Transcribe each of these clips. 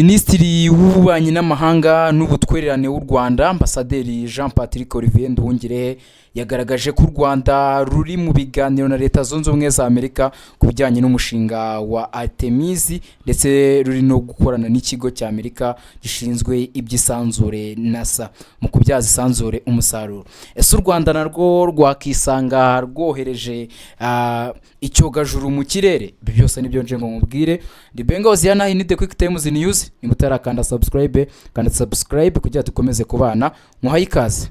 Minisitiri w'Ububanyi n'Amahanga n'Ubutwererane w'u Rwanda, Ambasaderi Jean Patrick Olivier Nduhungirehe, yagaragaje ko u Rwanda ruri mu biganiro na Leta Zunze Ubumwe za Amerika ku bijyanye n'umushinga wa Artemis, ndetse ruri no gukorana n'ikigo cya Amerika gishinzwe iby'isanzure NASA mu kubyaza isanzure umusaruro. Ese u Rwanda narwo rwakisanga rwohereje icyogajuru mu kirere? Ibi byose nibyo nje ngo mubwire. Ndi Benga Hoziyana, iyi ni The Quick Times News. Niba utarakanda subscribe, kanda subscribe kugira dukomeze kubana. Muhaye ikaze.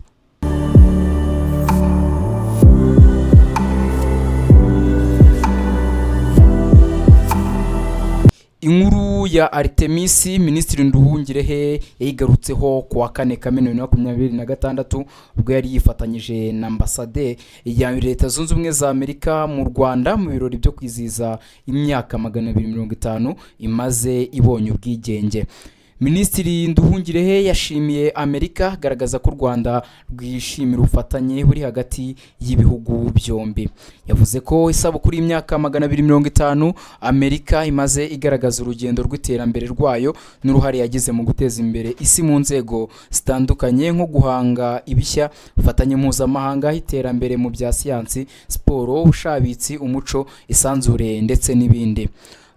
Inkuru ya Artemis, Minisitiri Nduhungirehe yayigarutseho ku wa 4 Kamena 2026, ubwo yari yifatanyije na ambasade ya Leta Zunze Ubumwe za Amerika mu Rwanda mu birori byo kwizihiza imyaka 250 imaze ibonye ubwigenge. Minisitiri Nduhungirehe yashimiye Amerika, agaragaza ko u Rwanda rwishimira ubufatanye buri hagati y'ibihugu byombi. Yavuze ko isabukuru y'imyaka 250 Amerika imaze igaragaza urugendo rw'iterambere rwayo n'uruhare yagize mu guteza imbere isi mu nzego zitandukanye nko guhanga ibishya, ubufatanye mpuzamahanga, iterambere mu bya siyansi, siporo, ubushabitsi, umuco, isanzure ndetse n'ibindi.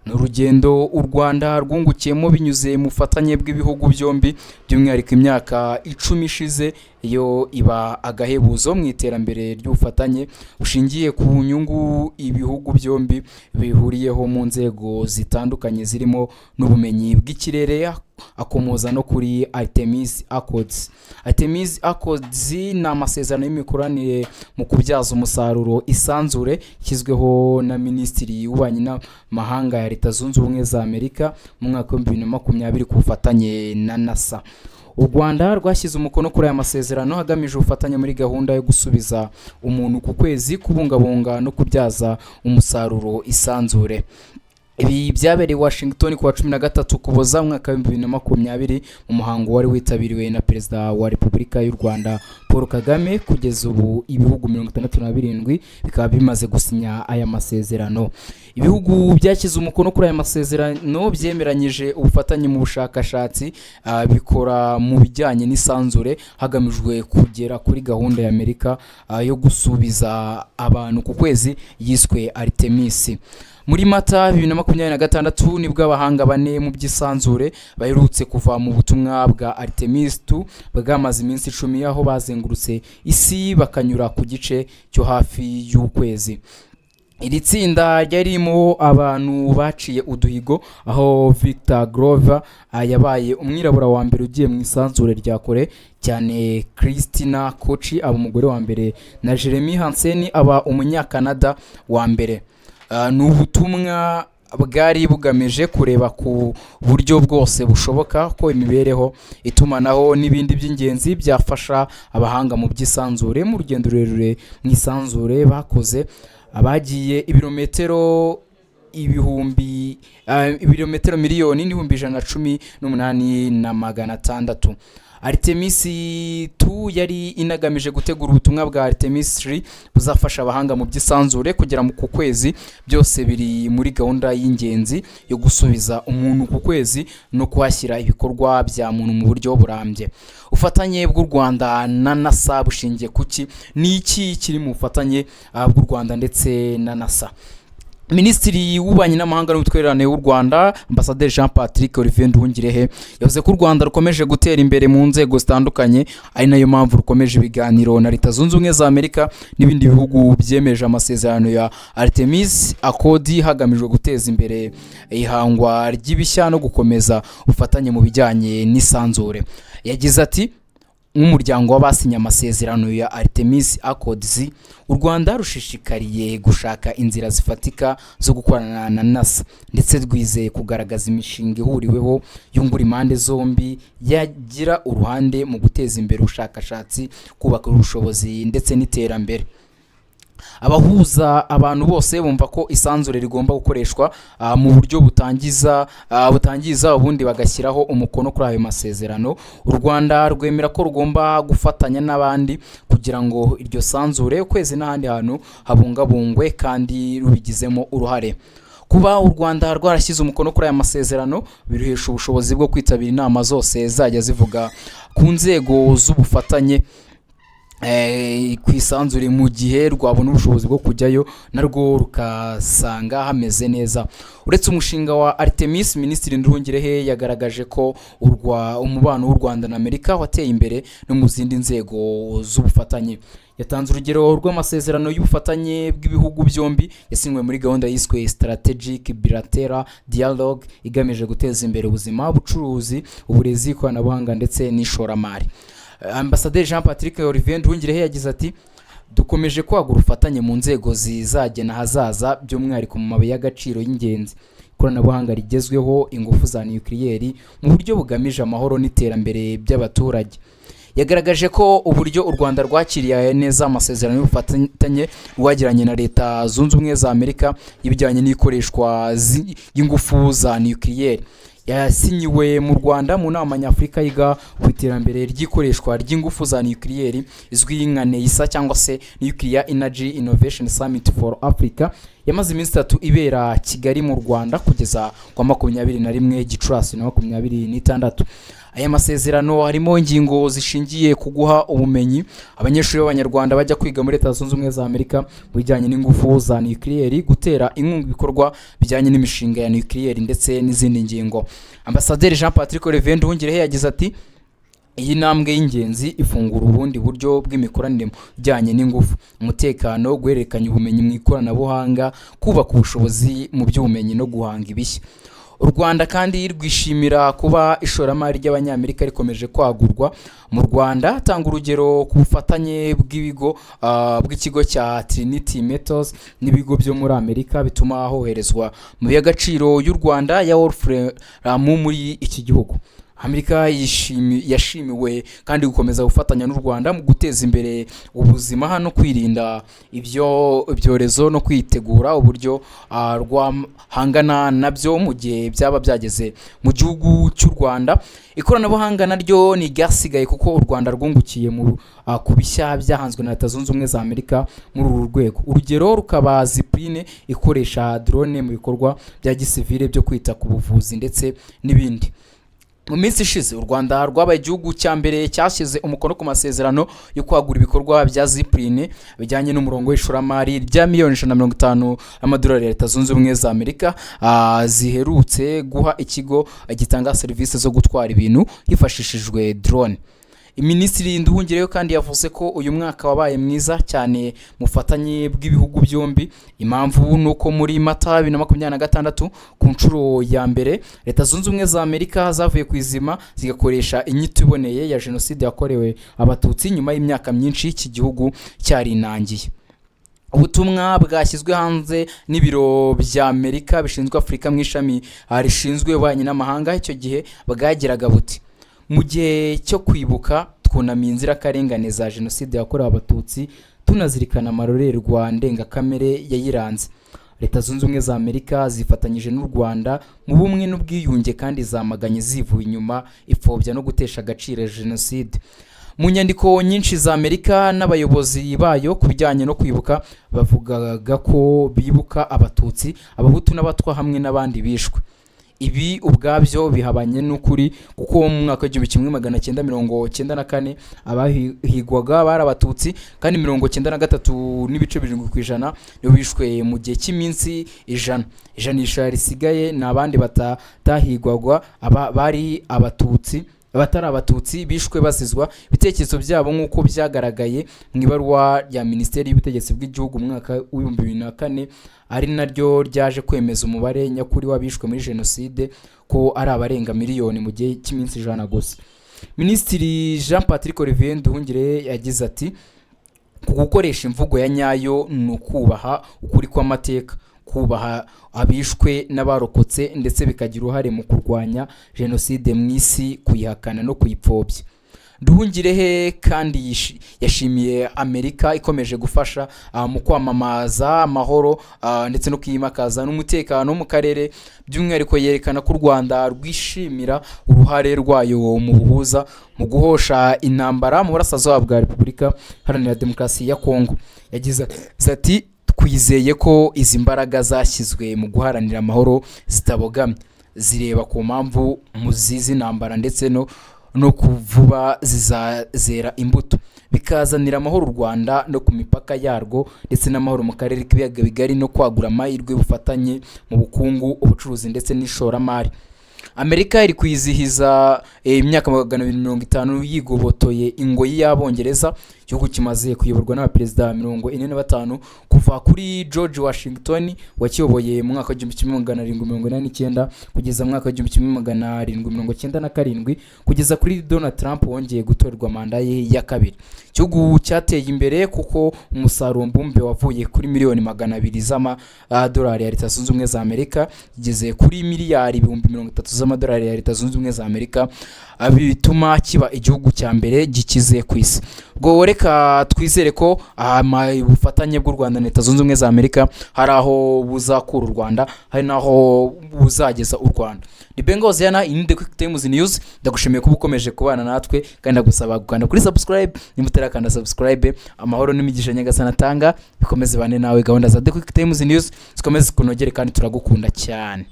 Ni urugendo u Rwanda rwungukiyemo binyuze mu bufatanye bw'ibihugu byombi, by'umwihariko imyaka 10 ishize yo iba agahebuzo mu iterambere ry'ubufatanye bushingiye ku nyungu ibihugu byombi bihuriyeho mu nzego zitandukanye zirimo n'ubumenyi bw'ikirere, akomoza no kuri Artemis Accords. Artemis Accords ni amasezerano y'imikoranire mu kubyaza umusaruro isanzure yashyizweho na Minisitiri w'Ububanyi n'Amahanga ya Leta Zunze Ubumwe za Amerika mu mwaka wa 2020 ku bufatanye na NASA. U Rwanda rwashyize umukono kuri aya masezerano hagamije ubufatanye muri gahunda yo gusubiza umuntu ku kwezi, kubungabunga no kubyaza umusaruro isanzure. Ibi byabereye Washington ku wa 13 Ukuboza umwaka wa 2020, mu muhango wari witabiriwe na Perezida wa Repubulika y'u Rwanda Paul Kagame. Kugeza ubu ibihugu 67 bikaba bimaze gusinya aya masezerano. Ibihugu byashyize umukono kuri aya masezerano byemeranyije ubufatanye mu bushakashatsi bikora mu bijyanye n'isanzure, hagamijwe kugera kuri gahunda ya Amerika yo gusubiza abantu ku kwezi yiswe Artemis. Muri Mata 2026 nibwo abahanga bane mu by'isanzure baherutse kuva mu butumwa bwa Artemis 2 bwamaze iminsi 10, aho bazengurutse isi bakanyura ku gice cyo hafi y'ukwezi. Iri tsinda ryarimo abantu baciye uduhigo, aho Victor Glover yabaye umwirabura wa mbere ugiye mu isanzure rya kure cyane, Christina Koch aba umugore wa mbere, na Jeremy Hansen aba umunyakanada wa mbere. Ni ubutumwa bwari bugamije kureba ku buryo bwose bushoboka ko imibereho, itumanaho n'ibindi by'ingenzi byafasha abahanga mu by'isanzure mu rugendo rurerure mu isanzure bakoze, abagiye ibirometero ibihumbi ibirometero 1,118,600. Artemis 2 yari inagamije gutegura ubutumwa bwa Artemis 3 buzafasha abahanga mu by'isanzure kugera ku kwezi. Byose biri muri gahunda y'ingenzi yo gusubiza umuntu ku kwezi no kuhashyira ibikorwa bya muntu mu buryo burambye. Ubufatanye bw'u Rwanda na NASA bushingiye kuki? Ni iki kiri mu bufatanye bw'u Rwanda ndetse na NASA? Minisitiri w'Ububanyi n'Amahanga n'Ubutwererane w'u Rwanda, Ambasaderi Jean Patrick Olivier Nduhungirehe, yavuze ko u Rwanda rukomeje gutera imbere mu nzego zitandukanye, ari nayo mpamvu rukomeje ibiganiro na Leta Zunze Ubumwe za Amerika n'ibindi bihugu byemeje amasezerano ya Artemis Accord, hagamijwe guteza imbere ihangwa ry'ibishya no gukomeza ubufatanye mu bijyanye n'isanzure. Yagize ati: "Nk'umuryango w'abasinye amasezerano ya Artemis Accords, u Rwanda rushishikariye gushaka inzira zifatika zo gukorana na NASA, ndetse rwizeye kugaragaza imishinga ihuriweho yungura impande zombi, yagira uruhande mu guteza imbere ubushakashatsi, kubaka ubushobozi ndetse n'iterambere." Abahuza abantu bose bumva ko isanzure rigomba gukoreshwa mu buryo butangiza ubundi bagashyiraho umukono kuri ayo masezerano. U Rwanda rwemera ko rugomba gufatanya n'abandi kugira ngo iryo sanzure, ukwezi n'ahandi hantu habungabungwe kandi rubigizemo uruhare. Kuba u Rwanda rwarashyize umukono kuri aya masezerano biruhesha ubushobozi bwo kwitabira inama zose zajya zivuga ku nzego z'ubufatanye ku isanzure, mu gihe rwabona ubushobozi bwo kujyayo narwo rukasanga hameze neza. Uretse umushinga wa Artemis, Minisitiri Nduhungirehe yagaragaje ko umubano w'u Rwanda na Amerika wateye imbere no mu zindi nzego z'ubufatanye. Yatanze urugero rw'amasezerano y'ubufatanye bw'ibihugu byombi yasinywe muri gahunda yiswe Strategic Bilateral Dialogue, igamije guteza imbere ubuzima, ubucuruzi, uburezi, ikoranabuhanga ndetse n'ishoramari. Ambasaderi Jean Patrick Olivier Nduhungirehe yagize ati: "Dukomeje kwagura ubufatanye mu nzego zizagena ahazaza, by'umwihariko mu mabuye y'agaciro y'ingenzi, ikoranabuhanga rigezweho, ingufu za nukiliyeri, mu buryo bugamije amahoro n'iterambere by'abaturage." Yagaragaje ko uburyo u Rwanda rwakiriye neza amasezerano y'ubufatanye rwagiranye na Leta Zunze Ubumwe za Amerika y'ibijyanye n'ikoreshwa y'ingufu za nukiliyeri, yasinyiwe mu Rwanda mu nama nyafurika yiga ku iterambere ry'ikoreshwa ry'ingufu za nukiliyeri, izwi nka NEISA cyangwa se Nuclear Energy Innovation Summit for Africa, yamaze iminsi 3 ibera Kigali mu Rwanda kugeza kwa 21 Gicurasi na 26. Aya masezerano harimo ingingo zishingiye ku guha ubumenyi abanyeshuri b'Abanyarwanda bajya kwiga muri Leta Zunze Ubumwe za Amerika mu bijyanye n'ingufu za nukiliyeri, gutera inkunga ibikorwa bijyanye n'imishinga ya nukiliyeri ndetse n'izindi ngingo. Ambasaderi Jean Patrick Olivier Nduhungirehe yagize ati: "Iyi ntambwe y'ingenzi ifungura ubundi buryo bw'imikoranire mu bijyanye n'ingufu, umutekano, guhererekanya ubumenyi mu ikoranabuhanga, kubaka ubushobozi mu by'ubumenyi no guhanga ibishya." U Rwanda kandi rwishimira kuba ishoramari ry'Abanyamerika rikomeje kwagurwa mu Rwanda. Tanga urugero ku bufatanye bw'ibigo bw'ikigo cya Trinity Metals n'ibigo byo muri Amerika, bituma hoherezwa mu y'agaciro y'u Rwanda ya Wolfram muri iki gihugu. Amerika yashimiwe kandi gukomeza gufatanya n'u Rwanda mu guteza imbere ubuzima hano, kwirinda ibyo ibyorezo no kwitegura uburyo rwahangana nabyo mu gihe byaba byageze mu gihugu cy'u Rwanda. Ikoranabuhanga naryo ntiryasigaye, kuko u Rwanda rwungukiye ku bishya byahanzwe na Leta Zunze Ubumwe za Amerika muri uru rwego. Urugero rukaba Zipline ikoresha drone mu bikorwa bya gisivile byo kwita ku buvuzi ndetse n'ibindi. Mu minsi ishize, u Rwanda rwabaye igihugu cya mbere cyashyize umukono ku masezerano yo kwagura ibikorwa bya Zipline, bijyanye n'umurongo w'ishoramari rya miliyoni 150 y'amadolari ya Leta Zunze Ubumwe za Amerika, ziherutse guha ikigo gitanga serivisi zo gutwara ibintu hifashishijwe drone. Minisitiri Nduhungirehe kandi yavuze ko uyu mwaka wabaye mwiza cyane mu bufatanye bw'ibihugu byombi. Impamvu ni uko muri Mata 2026, ku nshuro ya mbere, Leta Zunze Ubumwe za Amerika zavuye ku izima zigakoresha inyito iboneye ya Jenoside yakorewe Abatutsi, nyuma y'imyaka myinshi iki gihugu cyarinangiye. Ubutumwa bwashyizwe hanze n'ibiro bya Amerika bishinzwe Afurika mu ishami rishinzwe ububanyi n'amahanga icyo gihe bwagiraga buti: "Mu gihe cyo kwibuka, twunamiye inzirakarengane za Jenoside yakorewe Abatutsi, tunazirikana amarorerwa ndengakamere yayiranze. Leta Zunze Ubumwe za Amerika zifatanyije n'u Rwanda mu bumwe n'ubwiyunge, kandi zamaganye zivuye inyuma ipfobya no gutesha agaciro jenoside." Mu nyandiko nyinshi za Amerika n'abayobozi bayo ku bijyanye no kwibuka, bavugaga ko bibuka Abatutsi, Abahutu n'Abatwa hamwe n'abandi bishwe. Ibi ubwabyo bihabanye n'ukuri, kuko mu mwaka w'1994 abahigwaga bari Abatutsi, kandi 93.7% nibo bishwe mu gihe cy'iminsi 100. Ijanisha risigaye ni abandi batahigwaga, aba bari Abatutsi, abatari Abatutsi bishwe bazizwa ibitekerezo byabo, nk'uko byagaragaye mu ibaruwa rya Minisiteri y'Ubutegetsi bw'Igihugu mu mwaka w'2004, ari naryo ryaje kwemeza umubare nyakuri w'abishwe muri jenoside ko ari abarenga miliyoni mu gihe cy'iminsi 100 gusa. Minisitiri Jean Patrick Olivier Nduhungirehe yagize ati: "Ku gukoresha imvugo ya nyayo ni ukubaha ukuri kw'amateka, kubaha abishwe n'abarokotse, ndetse bikagira uruhare mu kurwanya jenoside mu isi, kuyihakana no kuyipfobya." Nduhungirehe kandi yashimiye Amerika ikomeje gufasha mu kwamamaza amahoro ndetse no kwimakaza n'umutekano mu karere. By'umwihariko yerekana ko u Rwanda rwishimira uruhare rwayo mu buhuza mu guhosha intambara mu burasirazuba bwa Repubulika Iharanira Demokarasi ya Kongo. Yagize ati: Twizeye ko izi mbaraga zashyizwe mu guharanira amahoro zitabogamye, zireba ku mpamvu muzizi ntambara, ndetse no kuvuba zizazera imbuto, bikazanira amahoro u Rwanda no ku mipaka yarwo, ndetse n'amahoro mu karere k'Ibiyaga Bigari, no kwagura amahirwe y'ubufatanye mu bukungu, ubucuruzi ndetse n'ishoramari. Amerika iri kwizihiza imyaka 250 yigobotoye ingoyi y'Abongereza. Igihugu kimaze kuyoborwa n'abaperezida 45 kuva kuri George Washington wakiyoboye mu mwaka wa 1789 kugeza mu mwaka wa 1797, kugeza kuri Donald Trump wongeye gutorerwa manda ye ya kabiri. Igihugu cyateye imbere kuko umusaruro mbumbe wavuye kuri miliyoni 200 z'amadolari ya Leta Zunze Ubumwe za Amerika kigeze kuri miliyari 30,000 z'amadolari ya Leta Zunze Ubumwe za Amerika, bituma kiba igihugu cya mbere gikize ku isi. Ubwo reka twizere ko ubufatanye bw'u Rwanda na Leta Zunze Ubumwe za Amerika hari aho buzakura u Rwanda, hari n'aho buzageza u Rwanda. Ni Bengozi yana in the Quick Times News. Ndagushimiye kuba ukomeje kubana natwe, kandi ndagusaba gukanda kuri subscribe niba utarakanda subscribe. Amahoro n'imigisha Nyagasani atanga bikomeze bane nawe. Gahunda za The Quick Times News zikomeze zikunogere, kandi turagukunda cyane.